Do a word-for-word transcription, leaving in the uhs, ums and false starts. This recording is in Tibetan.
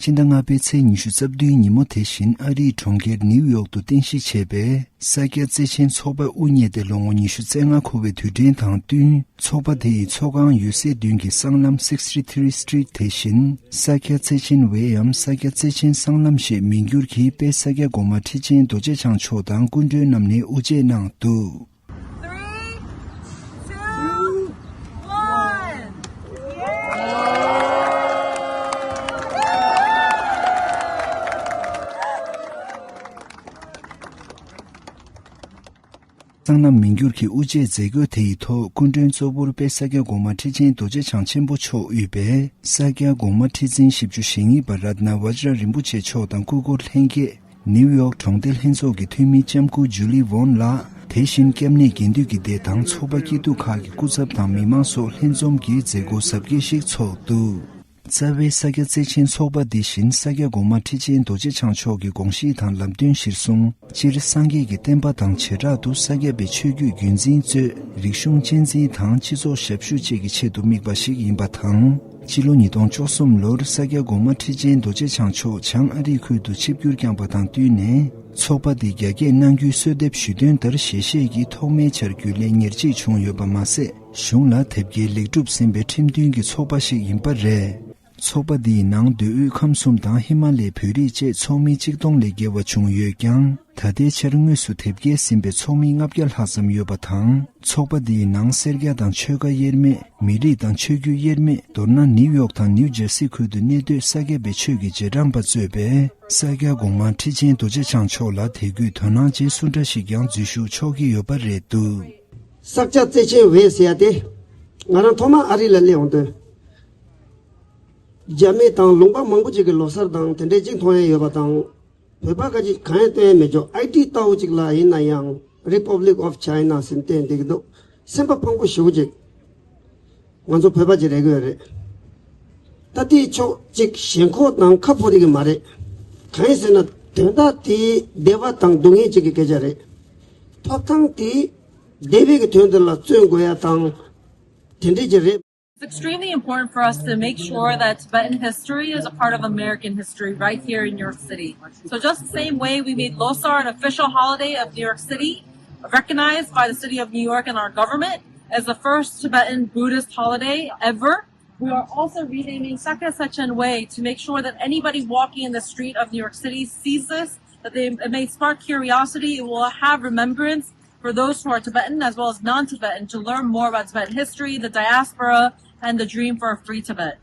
ཕྱི་ཟླ་ལྔ་པའི་ཚེས་ཉི་ཤུ་རྩ་བདུན་ཉིན་མོ་དེ་བཞིན་ཨ་རིའི་གྲོང་ཁྱེར་ནིའུ་ཡོག་ཏུ་རྟེན་གཞི་བྱས་པའི་ས་སྐྱ་བརྩེ་ཆེན་ཚོགས་པ་དབུ་བརྙེས་ཏེ་ལོ་ངོ་ཉི་ཤུ་རྩ་ལྔ་འཁོར་བའི་དུས་དྲན་དང་བསྟུན། ཚོགས་པ་དེ་ཡི་ཚོགས་ཁང་ཡོད་སའི་མདུན་གྱི་སྲང་ལམ་sixty-three Street དེ་བཞིན་ས་སྐྱ་བརྩེ་ཆེན་ཝེ་འམ་ས་སྐྱ་བརྩེ་ཆེན་སྲང་ལམ་ཞེས་མིང་བསྒྱུར་གྱིས་དཔལ་ས་སྐྱ་གོང་མ་ཁྲི་ཆེན་རྡོ་རྗེ་འཆང་མཆོག་དང་སྐུ་མགྲོན་རྣམས་ནས་དབུ་འབྱེད་གནང་འདུག། Three, two, one. སྲང་ལམ་མིང་བསྒྱུར་གྱི་དབུ་འབྱེད་མཛད་སྒོ་དེ་ཡི་ཐོག་སྐུ་མགྲོན་གཙོ་བོར་དཔལ་ས་སྐྱ་གོང་མ་ཁྲི་ཆེན་རྡོ་རྗེ་འཆང་ཆེན་པོ་མཆོག་དབུས་པའི་ས་སྐྱ་གོང་མ་ཁྲི་འཛིན་བཞི་བཅུ་ཞེ་གཉིས་པ་རཏྣ་བཛྲ་རིན་པོ་ཆེ་མཆོག་དང་སྐུ་འཁོར་ལྷན་རྒྱས། ནིའུ་ཡོག་གྲོང་སྡེ་ལྷན་ཚོགས་ཀྱི་འཐུས་མི་ལྕམ་སྐུ་ཇུ་ལི་ཝོན་ལགས། དེ་བཞིན་སྐྱབས་གནས་དགེ་འདུན་གྱི་སྡེ་དང་ཚོགས་པ་སྐྱིད་སྡུག་ཁག་གི་སྐུ་ཚབ་དང་མི་མང་སོགས་ལྷན་འཛོམས་ཀྱིས་མཛད་སྒོ་གཟབ་རྒྱས་ཤིག་ཚོགས་འདུག། རྩ་བའི་ས་སྐྱ་བརྩེ་ཆེན་ཚོགས་པ་འདི་བཞིན་ས་སྐྱ་གོང་མ་ཁྲི་ཆེན་རྡོ་རྗེ་འཆང་མཆོག་གི་དགོངས་གཞི་དང་ལམ་སྟོན་གཞིར་བཟུང་། སྤྱིར་སངས་རྒྱས་ཀྱི་བསྟན་པ་དང་བྱེ་བྲག་ཏུ་ས་སྐྱ་པའི་ཆོས་བརྒྱུད་རྒྱུན་འཛིན་གཙོས་རིག་གཞུང་གཅེས་འཛིན་དང་སྤྱི་ཚོགས་ཞབས་ཞུ་བཅས་ཀྱི་ཆེད་དུ་དམིགས་པ་ཞིག་ཡིན་པ་དང་། ཕྱི་ལོ་ཉིས་སྟོང་བཅུ་གསུམ་ལོར་ས་སྐྱ་གོང་མ་ཁྲི་ཆེན་རྡོ་རྗེ་འཆང་མཆོག་བྱང་ཨ་རིའི་ཁུལ་དུ་ཆིབས་བསྒྱུར་བསྐྱངས་པ་དང་བསྟུན་ནས། ཚོགས་པ་འདི་རྒྱ་སྐྱེད་གནང་རྒྱུའི་གསོལ་འདེབས་ཞུས་དོན་ལྟར་ཞལ་བཞེས་ཀྱིས་ཐོག་མའི་ཆར་རྒྱུན་ལས་ཉེར་གཅིག་བྱུང་ཡོད་པ་མ་ཟད། གཞུང་ལ་དེབ་སྐྱེལ་ལེགས་གྲུབ་ཟིན་པའི་ཁྲིམས་མཐུན་གྱི་ཚོགས་པ་ཞིག་ཡིན་པ་རེད། ཚོགས་པ་འདིའི་ནང་མདོ་དབུས་ཁམས་གསུམ་དང་ཧི་མ་ལའི་བོད་རིགས་བཅས་ཚོགས་མི་གཅིག་སྟོང་ལས་བརྒལ་བ་བྱུང་ཡོད་ཀྱང་། ད་ལྟའི་ཆར་དངོས་སུ་དེབ་སྐྱེལ་ཟིན་པའི་ཚོགས་མི་ལྔ་བརྒྱ་ལྷག་ཙམ་ཡོད་པ་དང་། ཚོགས་པ་འདིའི་ནང་སེར་སྐྱ་དང་ཆོལ་ཁ་དབྱེར་མེད། མི་རིགས་དང་ཆོས་བརྒྱུད་དབྱེར་མེད། མདོར་ན་ནིའུ་ཡོག་དང་ནིའུ་ཇར་སི་ཁུལ་དུ་གནས་སྡོད་ས་སྐྱ་པའི་ཆོས་ཀྱི་རྗེས་འབྲང་པ་གཙོས་པའི་ས་སྐྱ་གོང་མ་ཁྲི་ཆེན་རྡོ་རྗེ་འཆང་མཆོག་ལ་དད་གུས་དོ་སྣང་བཅས་སུ་འདྲ་ཞིག་ཀྱང་འཛུལ་ཞུགས་ཆོག་གི་ཡོད་པ་རེད་འདུག། ས་སྐྱ་བརྩེ་ཆེན་ཝེ་ཟེར་ཡ་དེ། ང་རང་ཐོག་མ་ཨ་རི་ལ་སླེབས་འོང་དུས། རྒྱ་མི་དང་ལུང་པ་མང་པོ་ཅིག་གི་ལོ་གསར་དང་དེ་འདྲའི་ཅིག་མཐོང་ཡ་ཡོད་པ་དང་། བོད་པ་ཁ་ཅིག་གང་ཡང་སྟོན་ཡ་མེད་ཅོག་ཨའི་ཏི་ལྟ་བུ་ཅིག་ལ་ཡིན་ན་ཡང་Republic of China ཟེར་བསྟན་བསྡད་ཀྱི་འདུག། སེམས་པ་ཕངས་པོ་ཞེ་པོ་ཅིག། ང་ཚོ་བོད་པ་ཅིག་རེད་དགོས་རེད། ད་དེའི་ཕྱོགས་ཅིག་ཞེན་ཁོག་དང་ཁ་ཕོ་དེ་གི་མ་རེད། གང་ཡིན་ཟེར་ན་དོན་དག་དེའི་བདེ་བ་དང་སྡུག་བསྔལ་ཅིག་གི་སྐད་ཆ་རེད། ཐོབ་ཐང་དེ་བདེ་བའི་གི་དོན་དེ་ལ་བརྩོན་དགོས་ཡ་དང་། དེ་འདྲས་ཀྱི་རེད། It's extremely important for us to make sure that Tibetan history is a part of American history right here in New York City. So just the same way we made Losar an official holiday of New York City, recognized by the city of New York and our government as the first Tibetan Buddhist holiday ever, we are also renaming Sakya Sechen Way to make sure that anybody walking in the street of New York City sees this, that they, it may spark curiosity, it will have remembrance, for those who are Tibetan as well as non-Tibetan to learn more about Tibetan history, the diaspora, and the dream for a free Tibet.